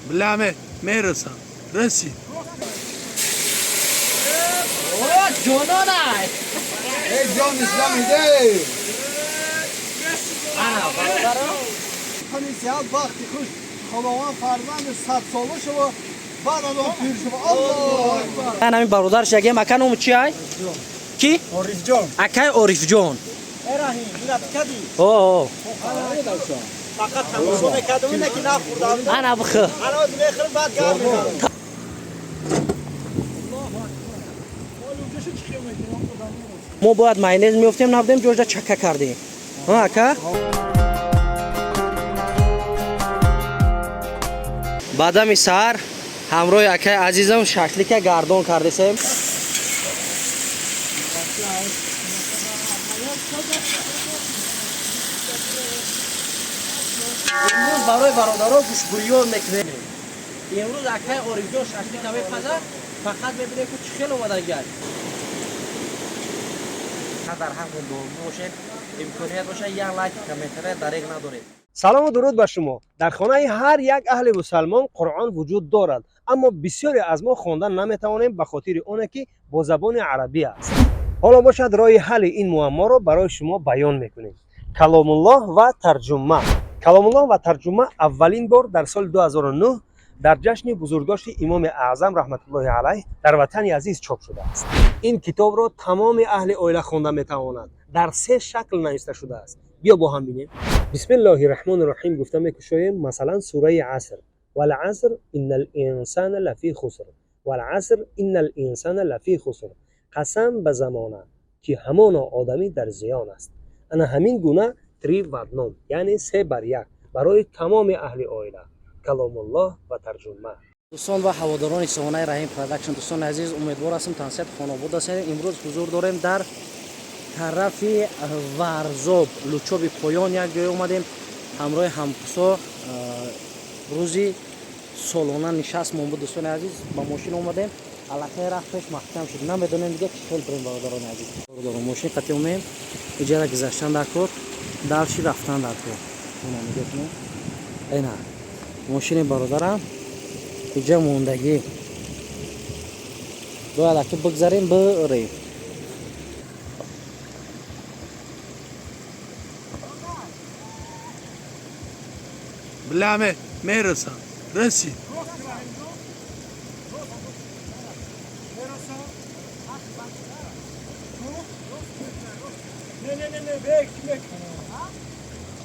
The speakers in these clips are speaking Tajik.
Биламе мерасам. Расид. Ҷононай. Эй ҷон ислам иде. Ана бародаро. Ҳамин сиҳат бахти хуш. Худованд фарзанди садсола шумо баъд аз он пир шумо. Аллоҳу акбар. Ман ҳамин бародарш ягем. Ака, ному чи ай? Ки? Орифҷон. Акай Орифҷон. Раҳим, ина кади. О, Фақат тамошо мекардам, ина ки нахӯрдам. ана бихӯ. Ана мехӯрам, баъд гап мезанам. Мо бояд майонез меёфтем, набудем, ҷожда чака кардем. Ҳа, ака? Баъдами саҳар ҳамроҳи акаи азизам шашлика гардон кардесем. Имрӯз барои бародаро гӯшбурён мекунем. Имрӯз акаи Орифҷон шашлика мепазад, фақат мебинем, ки чӣ хел омадагиай. Дар ҳақ бошед, имконият бошад, як лайк, комментария дареғ надоред. Салому дуруд ба шумо. Дар хонаи ҳар як аҳли мусалмон Қуръон вуҷуд дорад, аммо бисёре аз мо хондан наметавонем ба хотири оне ки бо забони арабӣ аст. Ҳоло бошад, роҳи ҳалли ин муамморо барои шумо баён мекунем. Каломуллоҳ ва тарҷума. Каломуллоҳ ва тарҷума аввалин бор дар соли 2009 дар ҷашни бузургдошти Имоми Аъзам раҳматуллоҳи алайҳ дар ватани азиз чоп шудааст. Ин китобро тамоми аҳли оила хонда метавонад. Дар се шакл нависта шудааст. Биё бо ҳам бинем. Бисмиллоҳи раҳмони раҳим гуфта мекушоем. Масалан, сураи Аср: валаср инна линсана лафи хуср, валаср инна линсана лафи хуср. Қасам ба замона, ки ҳамоно одамӣ дар зиён аст. Ана ҳамин гуна три в одном, яъне се бар як, барои тамоми аҳли оила. Каломуллоҳ ва тарҷума. Дӯстон ва ҳаводорони сомонаи Раҳим Продакшн, дӯстони азиз, умедвор ҳастем, тансиҳат хонобод ҳастем. Имрӯз ҳузур дорем дар тарафи Варзоб, Лучоби поён, як ҷое омадем ҳамроҳи ҳамкусо. Рӯзи солона нишаст мон буд, дӯстони азиз. Ба мошин омадем, аллакай рафт пеш маҳкам шуд, намедонем дига чӣ хел бирем. Бародарони азиз, бародарон, мошин қатӣ омем, иҷара гузаштан дар кор, дарши рафтан дар кор. Ина нигоҳ кунем, ина мошини бародарам иҷа мондагӣ, бояд аки бигзарем, бирем. Биламе мерасам. Расид.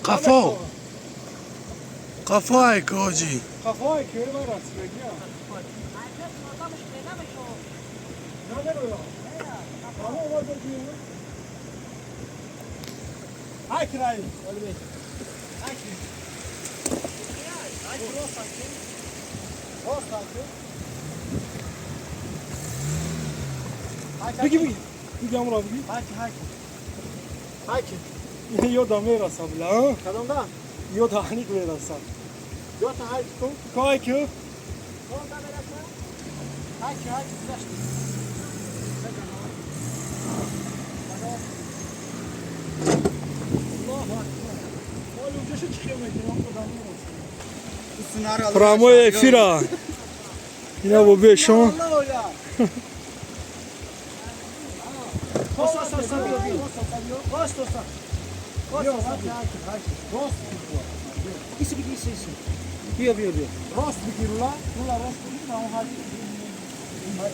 Қафо. Қафо ай коҷи. Қафои ки ман расидагиам. Ама омад бигир. Ай край. Ай. Ай рост ай. Рост ай. Бигӣ, бигӣ, бигӣ, амро бигӣ. Ҳай ҳай. Ҳай. Ёдам мерасам била. Кадомда? Ёда аниқ мерасам. Ёта ҳай кун. Кай ки? Кадомда мерасам? Ҳай ҳай гузашти. Аллоҳу акбар. Ҳоли унҷаша чӣ хел мекунам, одам мерасам. Прямой эфира. Ина бо бешон. Рост, рост, рост, рост, рост, рост. Иси биги, иси, иси. Биё, биё, биё. Рост бигир, рула, рула рост бигир, на он ҳай. Ҳай.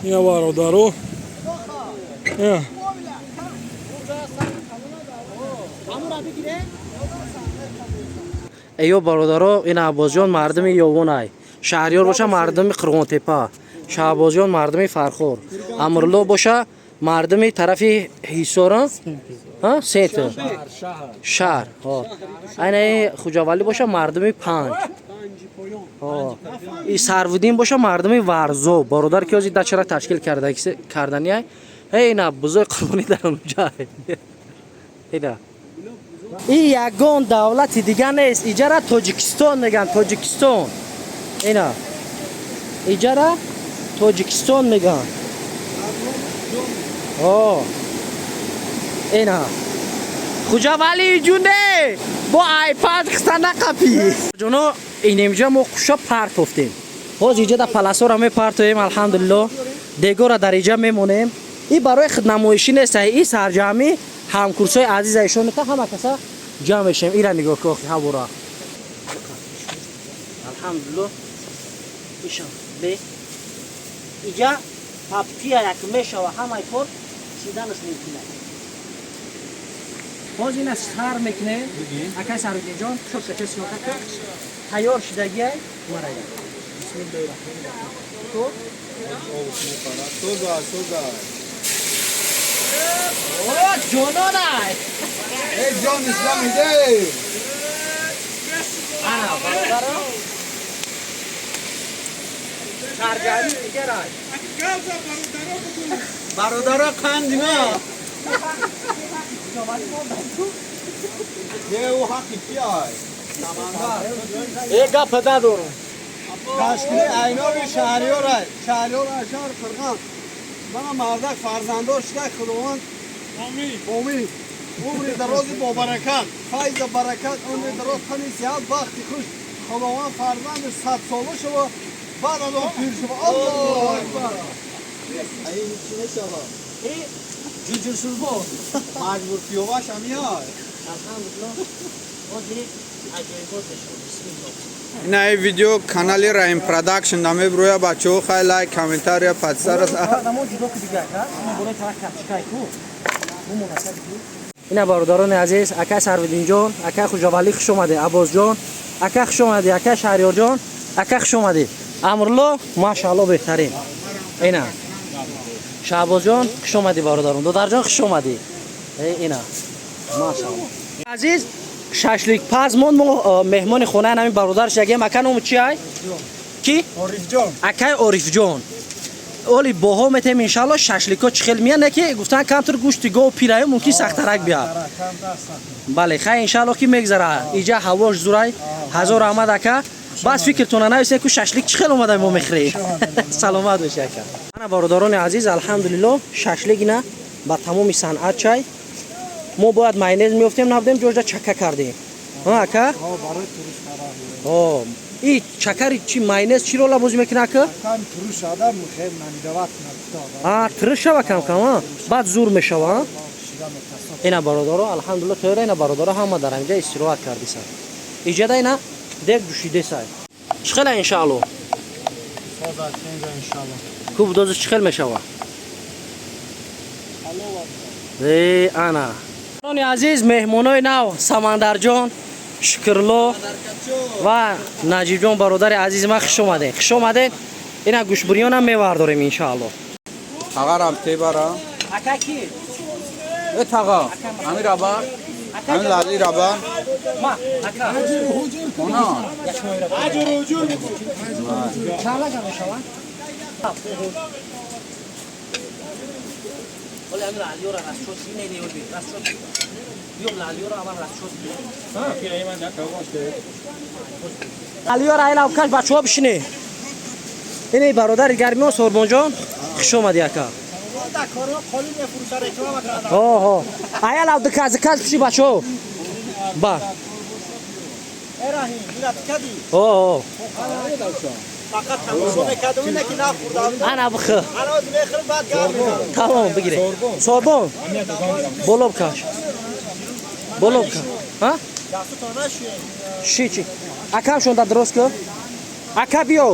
Ина бародаро. Ина. Амура бигире. Эё бародаро, ин Аббосҷон мардуми Ёвонай, Шаҳриёр боша мардуми Қурғонтепа, Шаҳбозҷон мардуми Фархор, Амрулло боша мардуми тарафи Ҳисора, сентр, шаҳр. Айнаи Хуҷавалӣ боша мардуми Панҷ, и Сарвудин боша мардуми Варзоб. Бародар, ки ҳозир дачара ташкил кардания. Эй, ина бузои қурбонӣ дар онҷа. Ина и ягон давлати дига нест, иҷара Тоҷикистон меган, Тоҷикистон. Ина иҷара Тоҷикистон меган. О, ина. Хуҷавали ҷуне бо айпад хиста нақапӣ. Ҷоно, инемҷа мо қуша партофтем. Ҳоз иҷа да паласора мепартоем, алҳамдулилло. Дегора дар иҷа мемонем. И барои худнамоишӣ нест, и сарҷамъӣ ҳамкурсҳои азиза ишон мета ҳама каса ҷамъ мешавем. Ира нигоҳ ки охи ҳавора. Алҳамдулилло. Ишам бе. Иҷа паптия як мешава ҳамаи кор чиданаш мумкин аст. Боз ина сар мекунем. Акай Сарудинҷон, шошача сиёка кар. Тайёр шидагиай марая. Бисмиллоҳир раҳмонир раҳим. То Соза, соза. О, ҷононай! Эй ҷон ислам иде. Ана, бародаро. Сарҷамъи дигарай. Бародаро қанди ма. Не, ӯ ҳаққи ки ай? Самандар. Э, гап надорам. Ташкили айноби шаҳриёр ай. Шаҳриёр ай шаҳр Қирған. Мана мардак фарзанддор шуда, Худованд Омин. Омин. Умри дарози бобаракат, файза баракат, умри дароз, тани сиҳат, бахти хуш. Худованд фарзанди садсола шава, баъд аз он пир шава. Аллоҳу акбар. Ай чӣ мешава? И ҷуҷуршурбо. Маҷбур пиёваш ҳамиай. Алҳамдулилло. Ҳозир аҷоибот мешавад. Бисмиллоҳ. Ина ин видео канали Раҳим Продакшн намеброя, бачаҳо, хай лайк, комментария, подписаться. Одамо ҷудо ки дигар, ха? Болои тараф капчикай ку. Ина бародарони азиз, акай Сарвидинҷон, акай Хуҷавалӣ хуш омадед, Аббосҷон, ака хуш омадед, акай Шаҳриёрҷон, ака хуш омадед. Амрулло, машаалло беҳтарин. Ина. Шаҳбозҷон, хуш омадӣ бародарон. Додарҷон хуш омадӣ. Ина. Машаалло. Азиз, шашлик паз монд мо меҳмони хонаи ҳамин бародарш ягем. Ака ному чи ай? Ки? Орифҷон. Акай Орифҷон. Оли боҳо метем иншалло шашлико чӣ хел мия не ки гуфтан камтар гӯшти гов пираю мумкин сахтарак бия. Бале, хай иншалло ки мегзара. Иҷа ҳавош зурай. Ҳазор раҳмат ака. Бас фикртона нависед ку шашлик чӣ хел омада мо мехӯрем. Саломат бошед ака. Ана бародарони азиз, алҳамдулилло шашлик ина ба тамоми санъат чай. Мо бояд майонез меёфтем, набудем ҷожда чака кардем. Ҳа ака? Барои туруш О, и чакари чи майонез чӣ рола бозӣ мекунад ака? Кам туруш адам хел намедават кунад. А, тирш шава кам кам, а? Баъд зур мешава, а? Ина бародаро, алҳамдулилло тайёра ина бародаро ҳама дар ҳамҷа истироҳат кардисанд. Иҷада ина дег ҷӯшидесай. Чӣ хела иншаалло? Соза ченҷа иншаалло. Куб дозу чӣ хел мешава? Э, ана. Бародарони азиз, меҳмонои нав Самандарҷон, Шукрло ва Наҷибҷон бародари азизи ман хуш омадед. Хуш омадед. Ина гӯшбурёнам мевардорем иншаалло. Тағарам тебара. Ака ки? Э таға, ҳамин раба, ҳамин лали раба. Ма, ака. Она. Чанд лага мешавад? Оли ҳамин лалиёра расчёт не не оби расчёт. Биём лалиёра аввал расчёт. Лалиёра ай лавкаш бачаҳо бишине. Ин бародари гармиё Сорбонҷон, хуш омадӣ ака. Ҳо ҳо. Ая лав диказ диказ пиши бачаҳо. Ба. Раҳим, мира кади. Ҳо ҳо. Фақат тамошо мекардам, ина ки нахӯрдам. Ана бихӯр. Ана мехӯрам, баъд гап мезанам. Тамом бигире. Сорбон. Боло бикаш. Боло бикаш. Ҳа? Дастутон нашӯем. Ши чи? Акам шонда дуруст ку? Ака биё.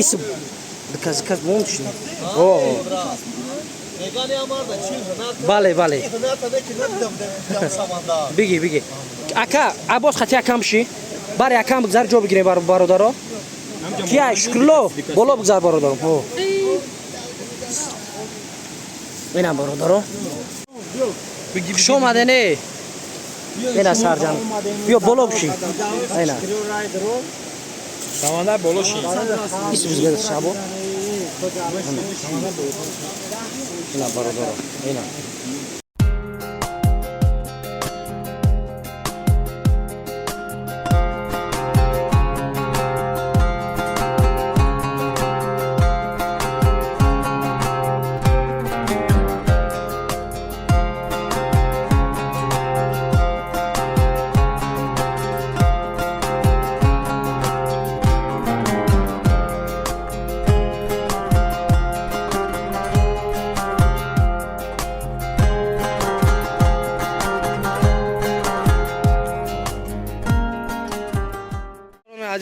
Исм. Диказ диказ бом ши. Ҳо ҳо. Мегани амарда чил ҳунар. Бале бале. Ин ҳунар тада ки надидам дам Самандар. Биги биги. Ака, Аббос хати акам ши. Бари акам бигзар ҷо бигирем бар бародаро. Кия Шукрло, боло бигзар бародаром. Ҳо. Инам бародаро. Хуш омаден э. Ина сарҷам. Биё боло биши. Ина. Самандар боло ши. Ис бизгада шабо. Ина бародаро. Ина.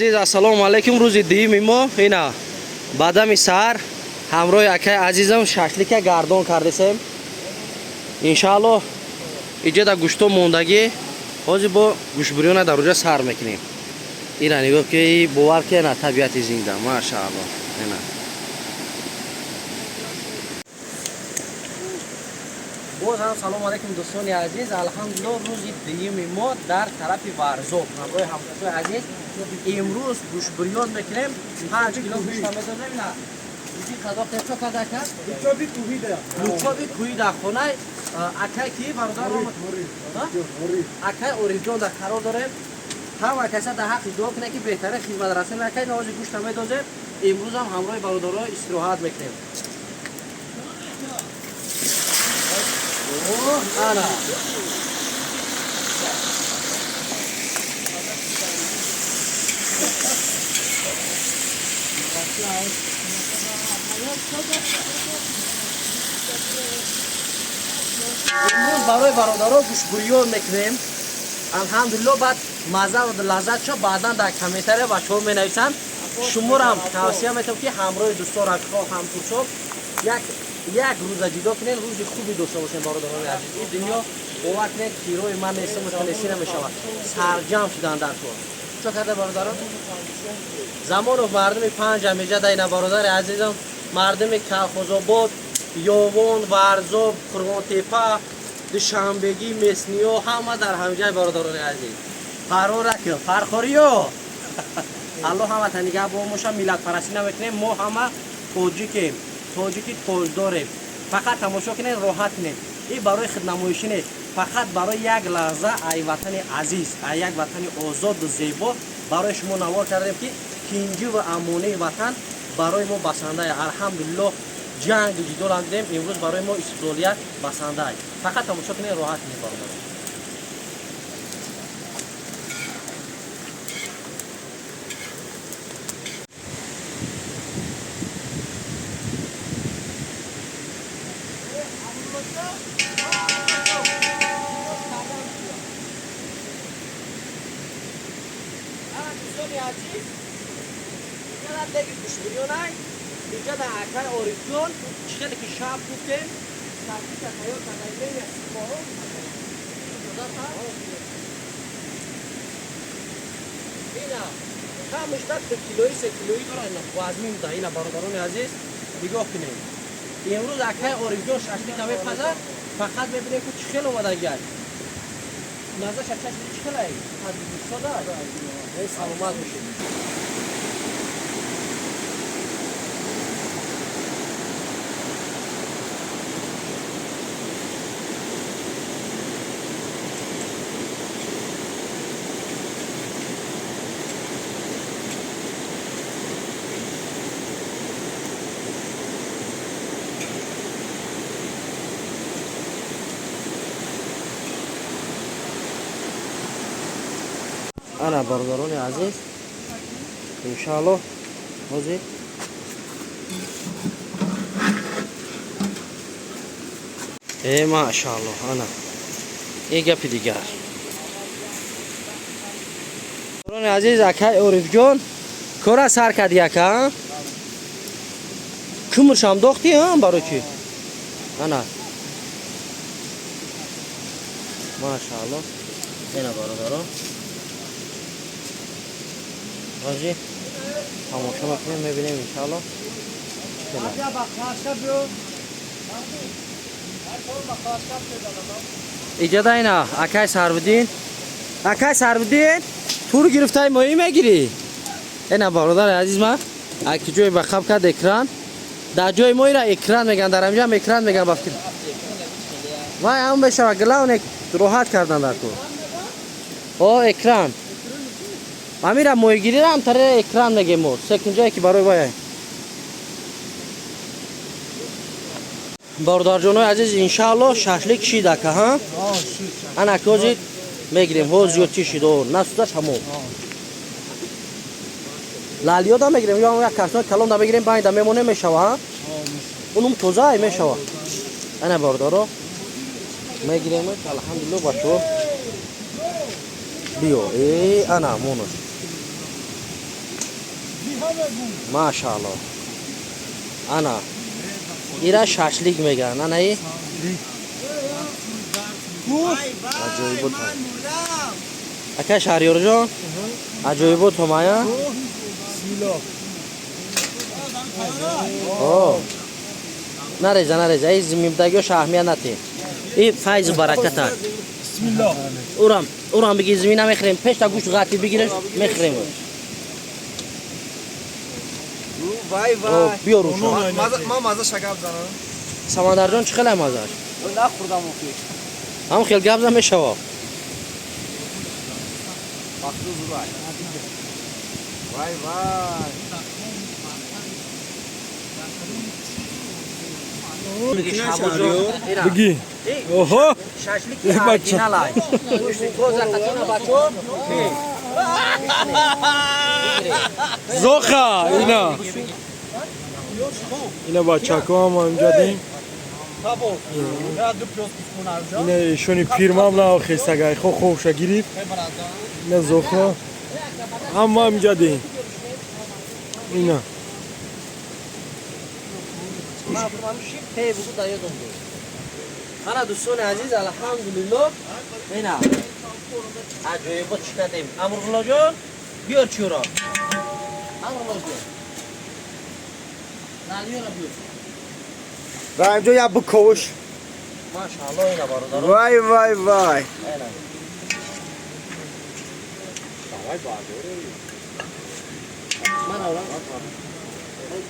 Азиз, ассалому алайкум. Рӯзи дуюми мо ина баъдами саҳар ҳамроҳи акаи азизам шашлика гардон кардесем. Иншааллоҳ иҷа да гӯшто мондагӣ, ҳозир бо гӯшбурёна дар уҷа сар мекунем. Ира нигоҳ ки, бовар ки ина табиати зинда, машааллоҳ. Ина боз ҳам салому алайкум, дӯстони азиз. Алҳамдулиллоҳ, рӯзи дуюми мо дар тарафи Варзоб ҳамроҳи ҳамкасои азиз имрӯз гӯшбурён мекунем. 5 кило гӯшта медозем. Ина иди қазоқ чо карда ака? Лучоби кӯҳӣ да. Лучоби кӯҳӣ дар хонаи акай ки бародар акай Орифҷон дар қарор дорем. Ҳама каса дар ҳаққи дуо кунад, ки беҳтарин хизматрасони акай навози гӯшта медозем. Имрӯзам ҳамроҳи бародаро истироҳат мекунем. Ана имрӯз барои бародаро гӯшбурён мекунем. Алҳамдулилло, баъд маза ва лаззатшо баъдан дар комментария бачаҳо менависанд. Шуморам тавсия метавам, ки ҳамроҳи дӯстон, рафиқо, ҳамкурсо як рӯза ҷудо кунед, рӯзи хуби дошта бошем. Бародарони азиз, ин дунё, бовар кунед, кирои ман нестам, неси намешавад. Сарҷамъ шудан дар кор. Чо карда, бародарон? Замонов мардуми панҷ ҳамеҷа дайна, бародари азизам, мардуми Калхозобод, Ёвон, Варзоб, Қурғонтепа, Душанбегӣ, Месниё ҳама дар ҳамҷай. Бародарони азиз, фарораки фархориё, аллоҳ ҳамата нигаҳбон боша. Миллатпарастӣ намекунем, мо ҳама тоҷикем, тоҷики тоҷдорем. Фақат тамошо кунед, роҳат кунед. Ин барои худнамоишӣ нест, фақат барои як лаҳза ай ватани азиз, ай як ватани озоду зебо барои шумо навор кардем, ки тинҷӣ ва амонии ватан барои мо басандае. Алҳамдулиллоҳ, ҷангу ҷидолам дидем, имрӯз барои мо истиқлолият басандае. Фақат тамошо кунед, роҳат кунед, бародарон. Дӯстони азиз, инҷа деги гӯшбурёнай, инҷа дар акай Орифҷон. Чӣ хеле ки шаб гуфтем, шашлика тайёр кардаем. Ина камишта 2 килои, 3 килоӣ дора, ина вазмин да. Ина, бародарони азиз, нигоҳ кунед. Имрӯз акай Орифҷон шашлика мепазад. Фақат мебинем, ки чӣ хел омадагиай. Мазаша чашми чӣ хелай сода. Саломат бошед. Ана, бародарони азиз, иншааллоҳ, ҳозир машааллоҳ. Ана ин гапи дигар, бародарони азиз. Акай Орифҷон кора сар карди, ака. Кумршам дохти барои чӣ? Ана, машааллоҳ. Ина, бародарон, ҳозир тамошо мекунем, мебинем, иншааллоҳ, чӣ хел аст. Иҷода ина акай Сарвиддин, акай Сарвиддин, тур гирифтаи моҳӣ мегирӣ. Ина, бародари азиз, ма аки ҷои ба қаб кард экран. Дар ҷои мо ира экран меган, дар ҳамҷаам экран меган. Ба фикр вай ҳам мешава. Главное, роҳат кардан дар кор. О, экран амира моҳигирира ҳам тариқи экран мегем мо, секунҷое ки барои вай. Бародарҷонои азиз, иншааллоҳ, шашлик шид, ака. Ҳа, ана ҳозир мегирем. Ҳо, зиёдчӣ шид, о насудаш ҳамон лалиёда мегирем ё як картони калонда мегирем, байнда мемонем, мешава. Ҳа, унум тоза мешава. Ана, бародаро, мегирем. Алҳамдулилло, бачаҳо, биё. Ана монаш. Машаалло. Ана. Ира шашлик меган. Ана и? Аҷоибот. Ака Шаҳриёрҷон, аҷоибот ҳомая? О. Нареза, нареза. Ин зимимдагиёш аҳамият натӣ. И файзу бараката. Бисмиллоҳ. Урам, урам биги зимина мехӯрем. Пешта гӯшт ғатӣ бигиреш, мехӯрем. Вай вай. Биёр уша. Ман маза шагап занам. Самандарҷон чӣ хеле мазаш? Нахӯрдам охи. Ҳам хел гап зан мешава. Вай вай. Бигӣ. Оҳо. Шашлики оригинал ай. Гӯшти тоза қатина бачо. Зоха ина. Ина бачако ҳам инҷа дим. Ина ишони пирмам на хестагай хо хобша гирифт. Ина зоха. Ҳама инҷа дим. Ина. Ана дӯстони азиз, алҳамдулиллоҳ, ина аҷоибот чӣ кардем. Амруллоҷон, биёр чӯро. Амрулло биёр. Налиёра биёр. Раҳимҷон як бикош. Машааллоҳ, ина бародаро. Вай вай вай. Ина. Ман аврам.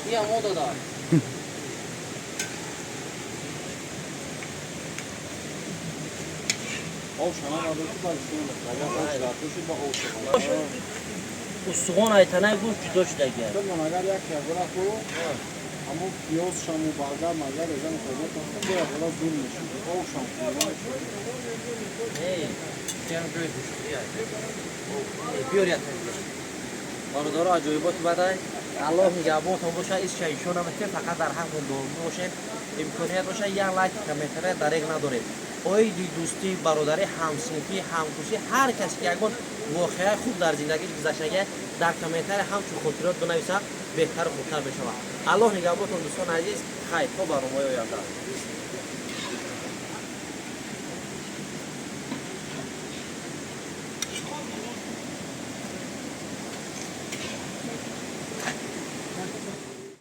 Ия мода да. Устухон айтанаи гӯшт ҷудо шудагия. Агар як ягона хӯ, ҳамон пиёз шаму баргар магар резан хӯрда ягона зур мешуд. Об шам Биёр як бародаро, аҷоиботи бадай. Аллоҳ нигаҳбонтон бошад. Исша ишо намекунем, фақат дар ҳаққон дуогӯ бошем. Имконият бошад, як лайк, комментария дареғ надорем. Оиди дӯстӣ, бародарӣ, ҳамсинфӣ, ҳамкурсӣ, ҳар касе ки ягон воқеаи хуб дар зиндагиш гузаштагия дар комментария ҳамчун хотирот бинависад, беҳтару хубтар мешавад. Аллоҳ нигаҳбонтон дӯстони азиз. Хайр, то барномаи оянда.